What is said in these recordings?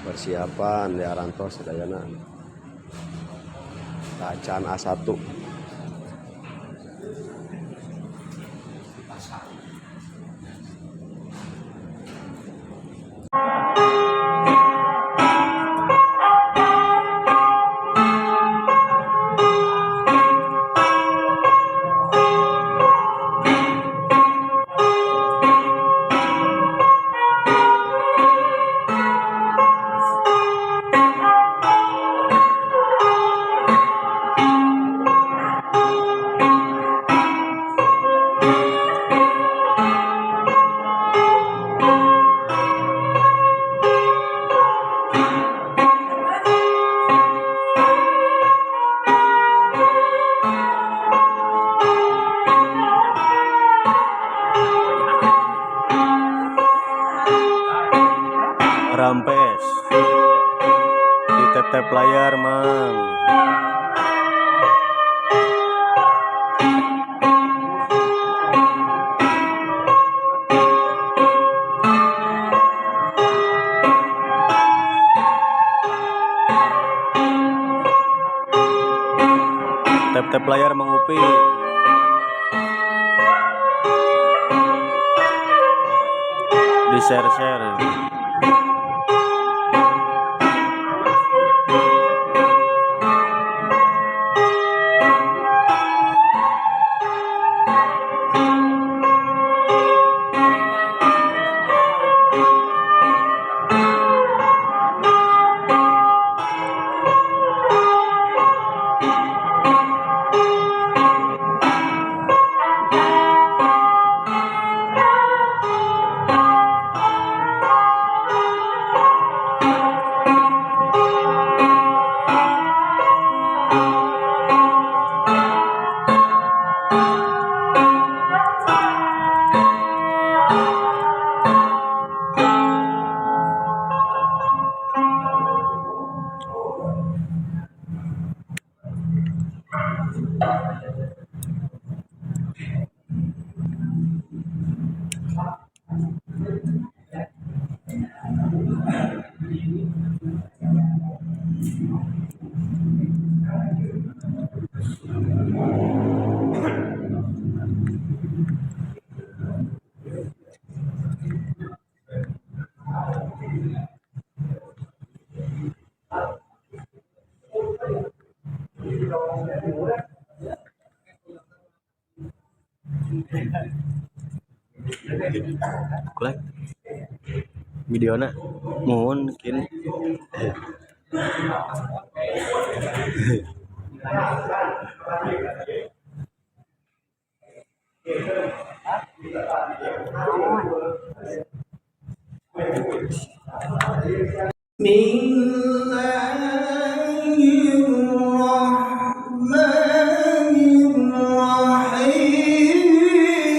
Persiapan di arantos sadayana. Tacan A1. Rampes di tap-tap layar, Mang. Tap-tap layar, Mang Upi. Di share-share. Like videona mungkin. Bismillahirrahmanirrahim.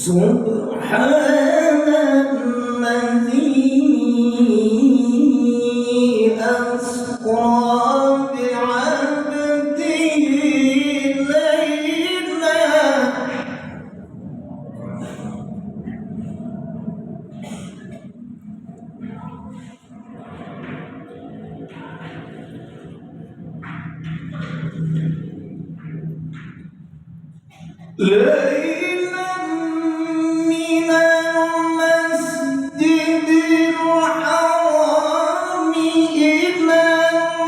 سبحان الذي أسرى بعبده ليلا. ليلا من المسجد الحرام إلى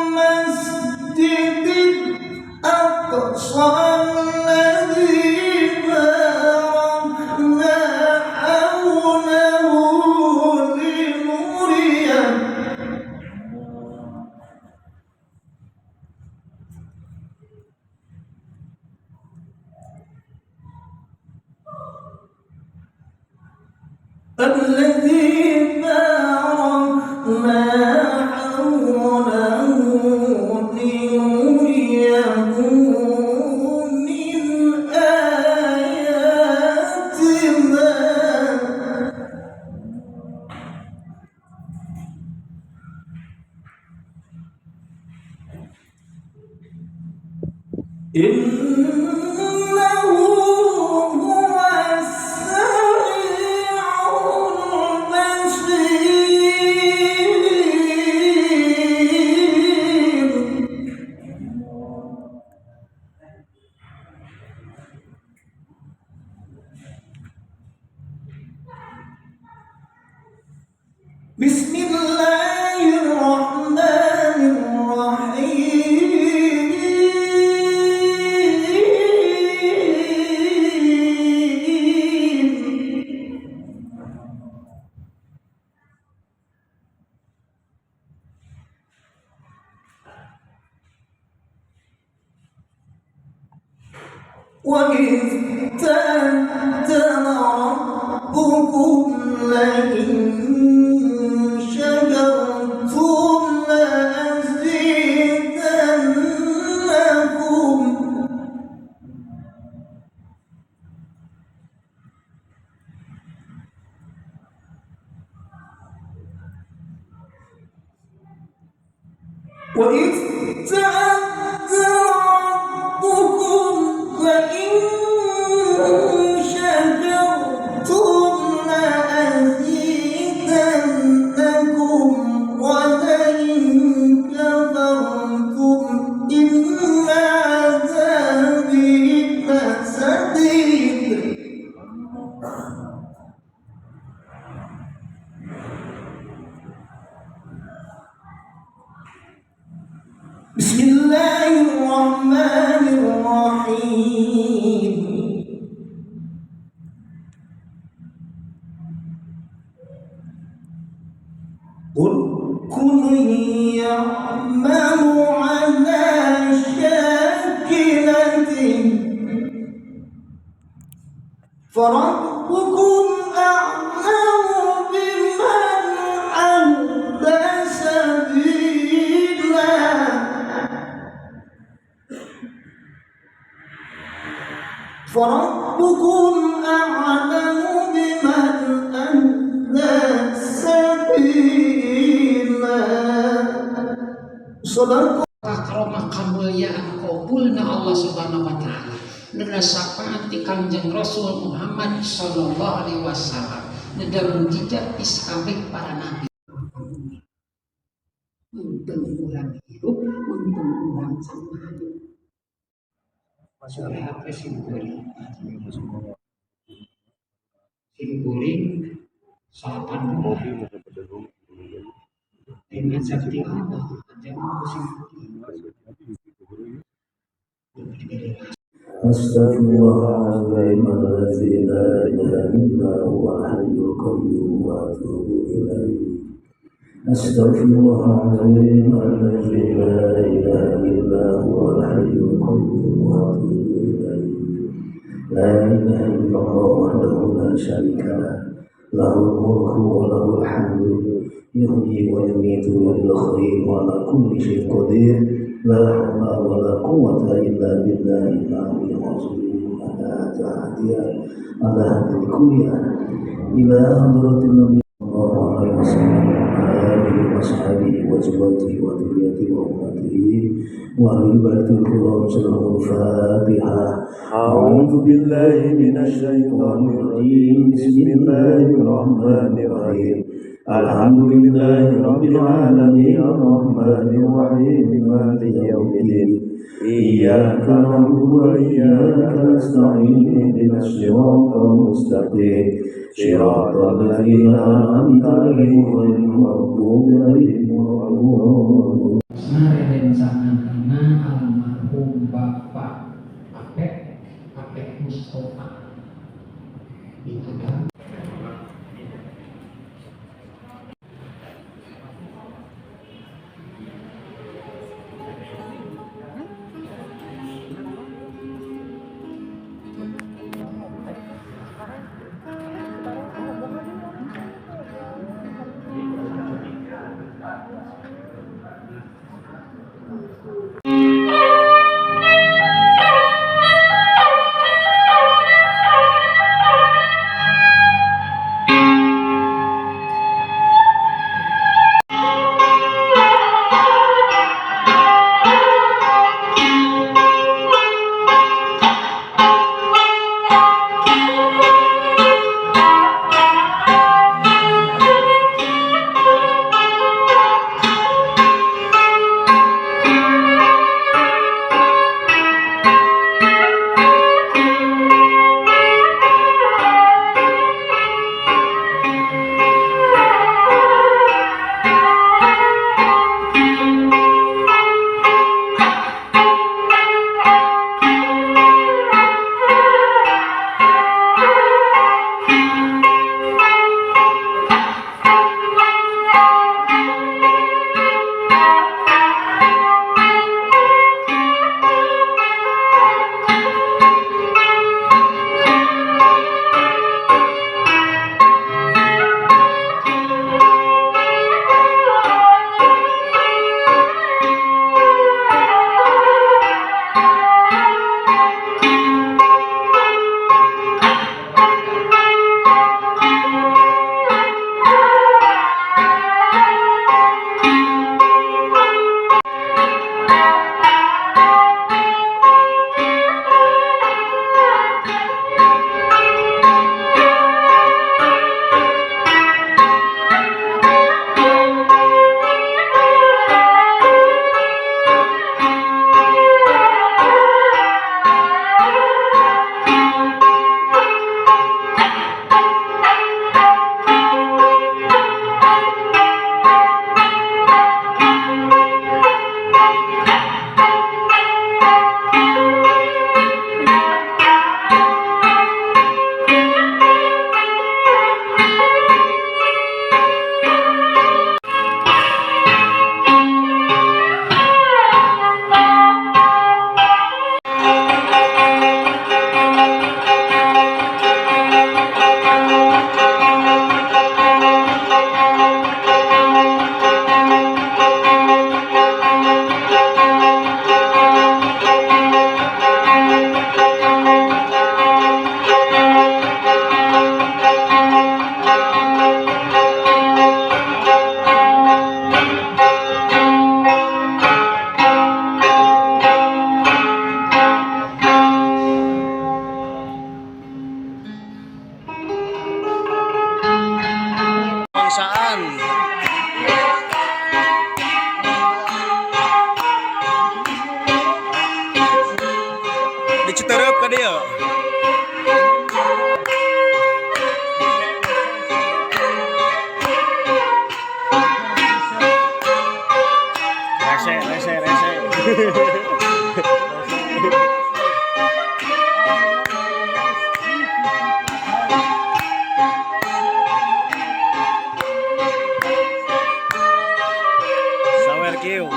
المسجد الأقصى الذي باركنا حوله لنريه الذي باركنا حوله لنريه من آياتنا. إنه هو السميع البصير. بسم الله الرحمن الرحيم. وإذ تأذن ربكم لئن شكرتم لأزيدنكم وإذ تأذن ربكم لئن شكرتم لأزيدنكم ولئن كفرتم إن عذابي لشديد. بسم الله الرحمن الرحيم. قل كل يعمل على شاكلته فربكم أعلم بمن أهدى سبيلا. فربكم أعلم بمن أهدى سبيلا. صدق. Karomah kemuliaan qabulna Allah Subhanahu wa taala dan syafaat ti Kangjeng Rasul Muhammad sallallahu alaihi wasallam dan mujizat ishabeh para nabi. Untung urang hirup, untung urang can hidup. Sudah sim kuring. Sim kuring salapan Kopi mau ke. Dengan sakti Allah jangan sim kuring. أستغفر الله العظيم الذي لا إله إلا هو الحي القيوم وأتوب إليه. أستغفر الله العظيم الذي لا إله إلا هو الحي القيوم وأتوب إليه. لا إله إلا الله وحده لا شريك له، له الملك وله الحمد، يحيي ويميت بيده الخير وعلى كل شيء قدير. لا حول ولا قوة إلا بالله العلي العظيم. على تهدي على هذه الكلية إلى حضرة النبي صلى الله عليه وسلم وعلى آله وصحبه وأزواجه وذريته وأمته وأهل بيته الكرام. سلام الفاتحة. أعوذ بالله من الشيطان الرجيم. بسم الله الرحمن الرحيم. الحمد لله رب العالمين الرحمن الرحيم مالك يوم الدين. إياك نعبد وإياك نستعين. اهدنا الصراط المستقيم صراط الذين أنعمت عليهم غير المغضوب عليهم ولا الضالين. Rerencanganna almarhum Bapak Apek, Apek Mustafa bin Adam. Bangsaan. Di Citerep ka dieu. Rese, rese, rese. Sawer kieu.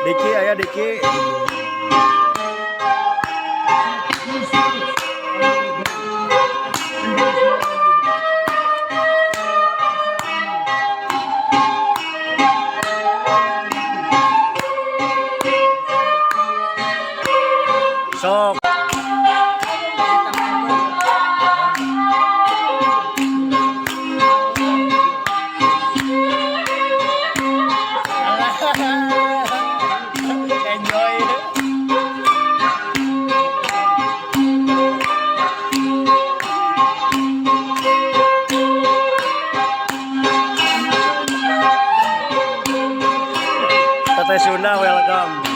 Diki aya Diki. Sok. Enjoy. Teteh Sunda welcome.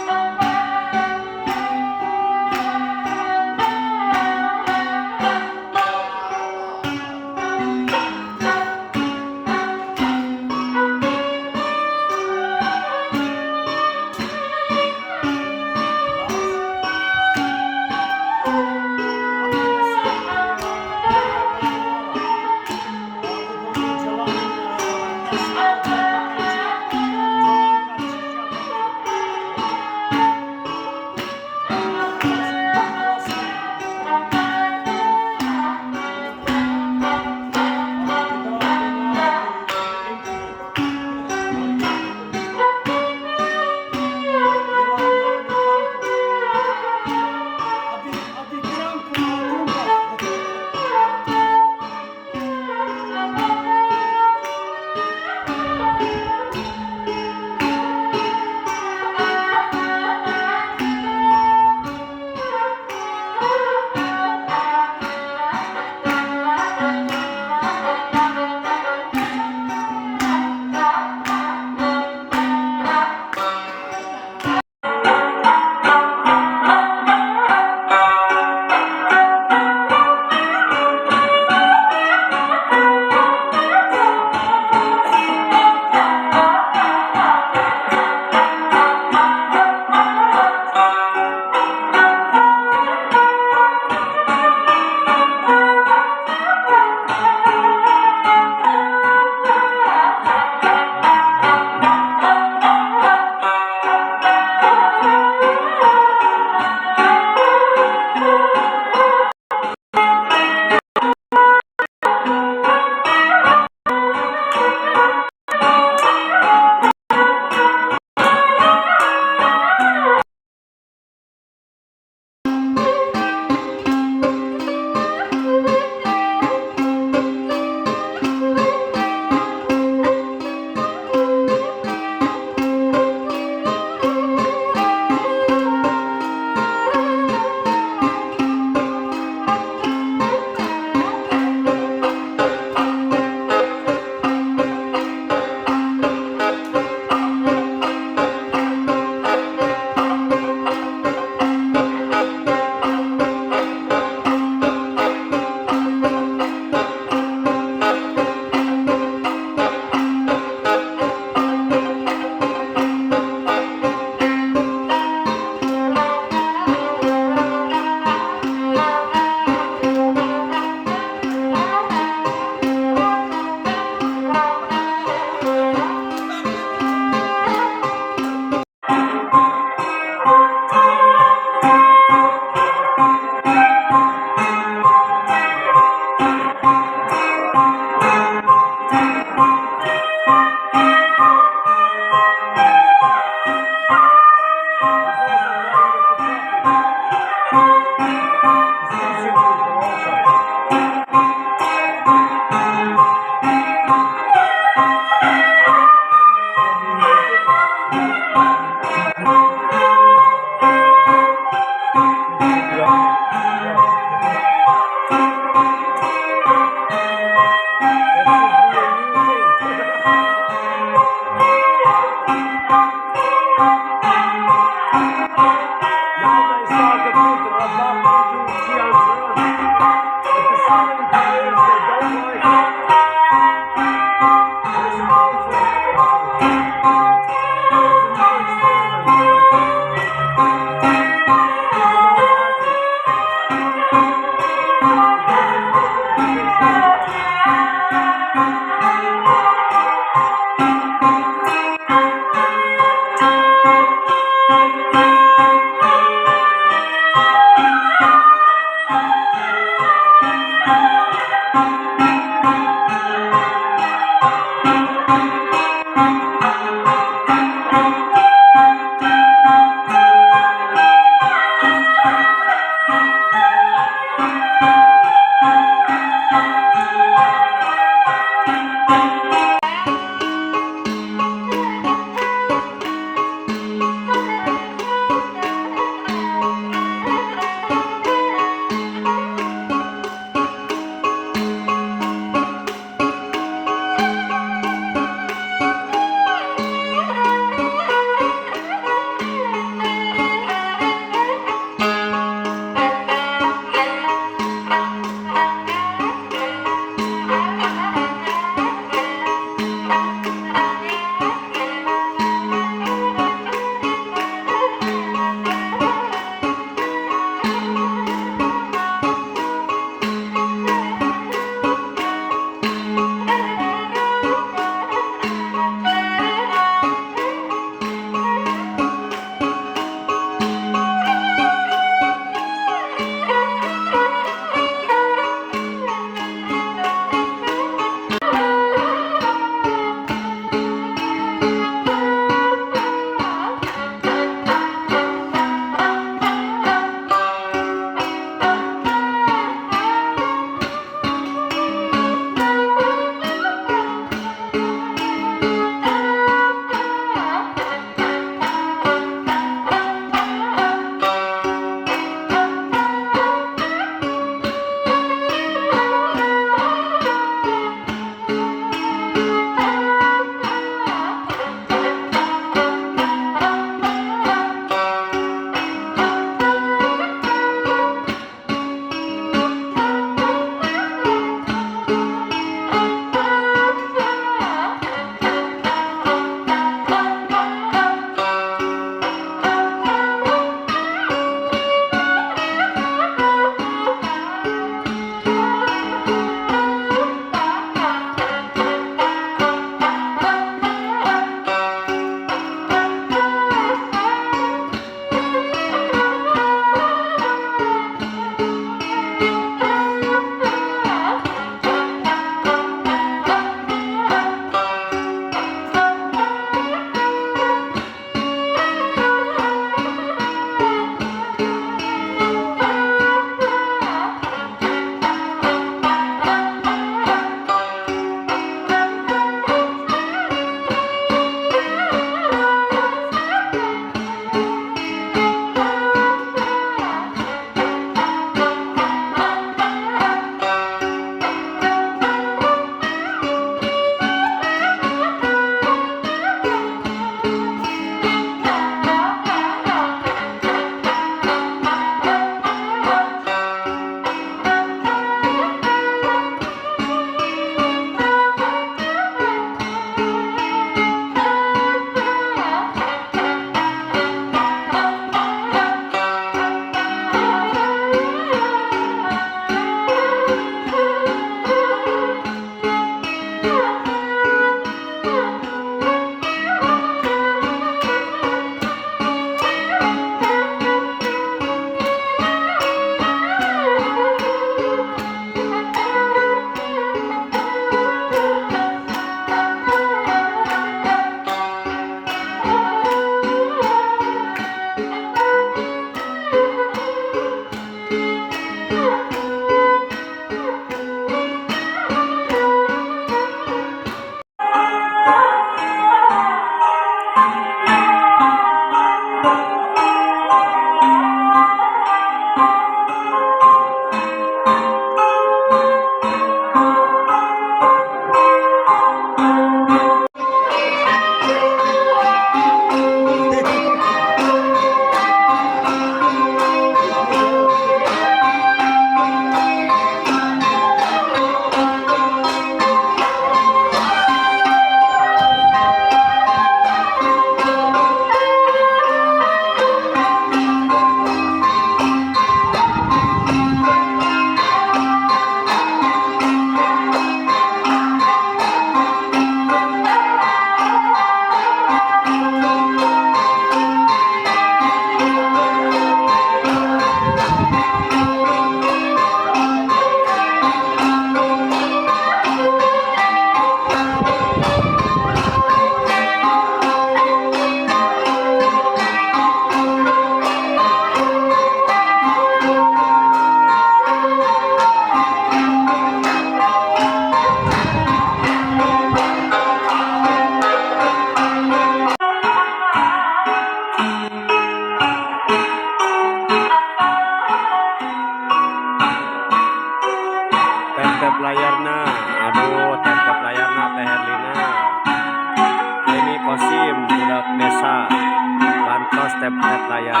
Bantos tap tap layar.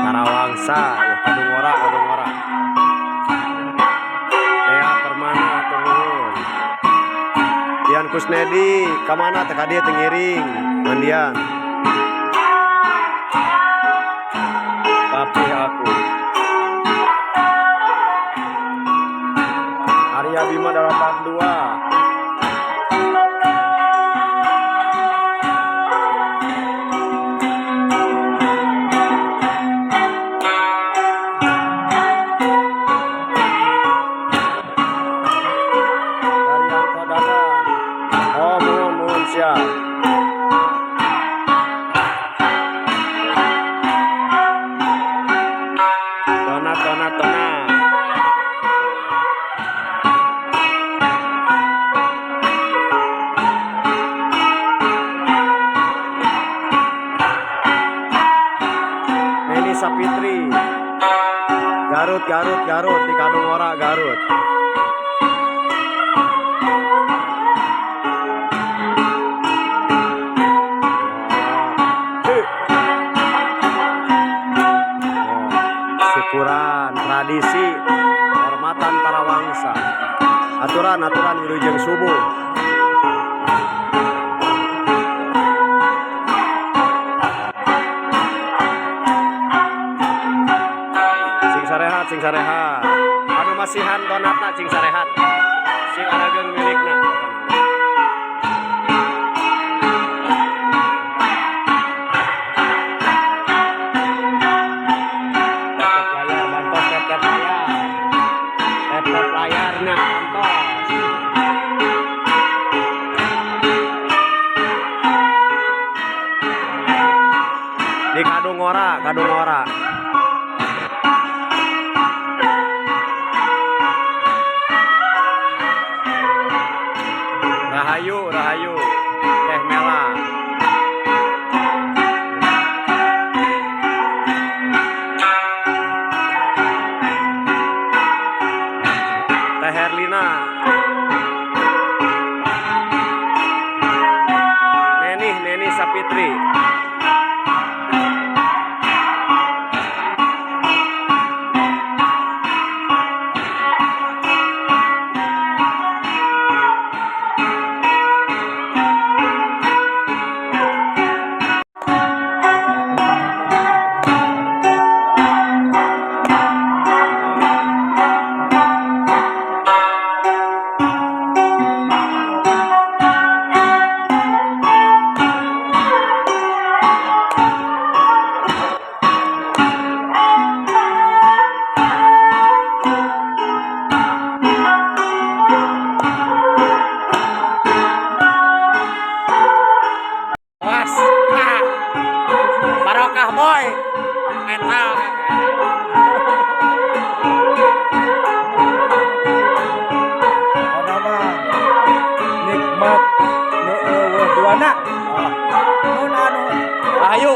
Tarawangsa, ya, Kadungora, Kadungora. Dea Permana hatur nuhun. Dian Kusnedi, kamana teh ka dieu teu ngiring, mandian. Papi aku. Arya Bima 82. Daryanto Dadan. Oh, muhun muhun siap. Donat donat donat. Neni Sapitri. Garut Garut Garut di Kadungora Garut. Oh. Syukuran tradisi hormatan Tarawangsa. Aturan aturan wilujeng subuh. Sing sarehat, sing sarehat. Anu masihan donatna sing sarehat. Sing arageung milikna. Tap layar, bantos tap tap layar. Tap tap layarna bantos. Di Kadungora, Kadungora. Rahayu, Rahayu. Teh Mela. Teh Herlina. Neni, Neni Sapitri. Was. Ah. Barokah boy. Metal. Nama nikmat nu euweuh duana. Oh. Nun anu Rahayu.